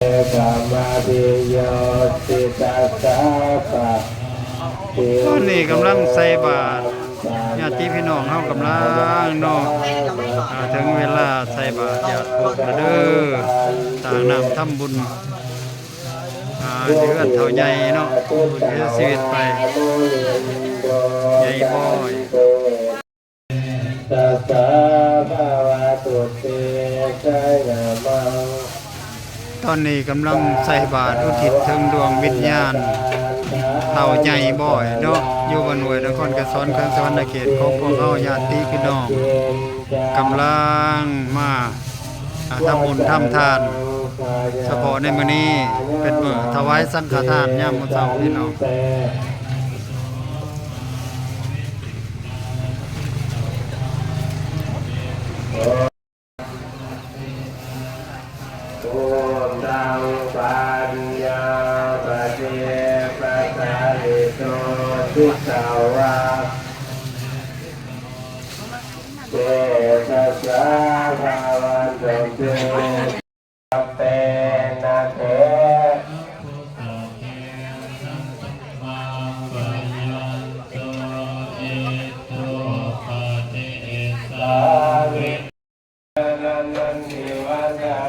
ກຳມະພິໂຍຕິຕັດສະປະ ຕອນນີ້ກຳລັງໃສ່ບາດ ຍາດຕິພີ່ນ້ອງເຮົາກຳລັງເນາະ ອ່າ ເຖິງເວລາໃສ່ບາດຍາດໂຍມແລ້ວເດີ ຕາງນ້ຳທຳບຸນ ອ່າ ເຮືອນເຖົ້າໃຫຍ່ເນາະ ຜູ້ເສຍຊີວິດໄປ ໃຫຍ່ບອຍ. ຕັດສະພະວະຕຸເຕຊະຍະມັງ ຕອນນີ້ກຳລັງໃສ່ບາດອຸທິດເຖິງດວງວິນຍານເຖົ້າໃຫຍ່ບອຍເນາະ ຢູ່ບ້ານຫ້ວຍ ນະຄອນໄກສອນ ແຂວງສະຫວັນນະເຂດ ຂອງພວກເຮົາຍາດຕິພີ່ນ້ອງ ກຳລັງມາ ອ່າ ທຳບຸນທຳທານ ສະເພາະໃນມື້ນີ້ເປັນມື້ຖວາຍສັງຄະທານຍາມມື້ເຊົ້າພີ່ນ້ອງ. ພຸດທັງປັນຍາປະເທປະສາລິໂຕ ທິສາວາ ເຕຊະສາພະວັນຕຸເຕ ເຕນະເທ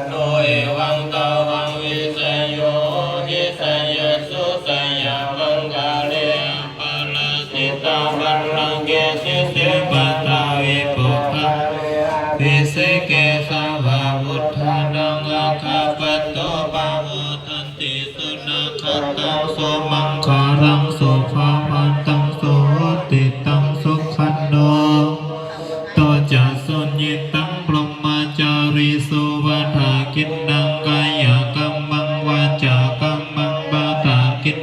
ໂນ ເອວັງຕະວັງ ວິສະໂຍ ໂຫຕິ ສະຍະໂສ ສະຍະມັງຄະເລ ອະປະລາຊິຕາບັນລັງເກ ສິງເສ ປະທາວິ ປຸບພະເວ ອະພິເສເກ ສະວາວຸດທານັງ ອາຄາປະໂຕ ປະໂມທັນຕິ ສຸນະຂະຕັງ ສຸມັງຄະລັງ ສຸພາວັນຕັງ ສຸຫຸດຕິຕັງ ສຸຂັນໂນ ໂຕຈະ ສຸນິດຕັງ ບຣົມມະຈາຣິສຸ ວັດຖະກິນນັງ ກາຍະກຳມັງ ວາຈາກຳມັງ ປະຖະກິນ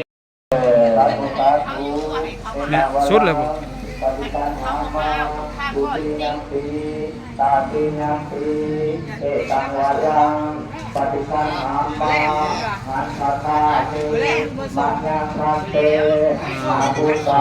ແມ່ນສຸດແລ້ວບໍ່? ປະຕິສັງຫາມາ ທຸຕິຍັມປີ ຕະຕິຍັມປີ ເອຕັງ ວາຍັງ ປະຕິສັງຫາມາ ຫັນທະຄາມິ ມະຍັງພັນເຕ ອາວຸສາ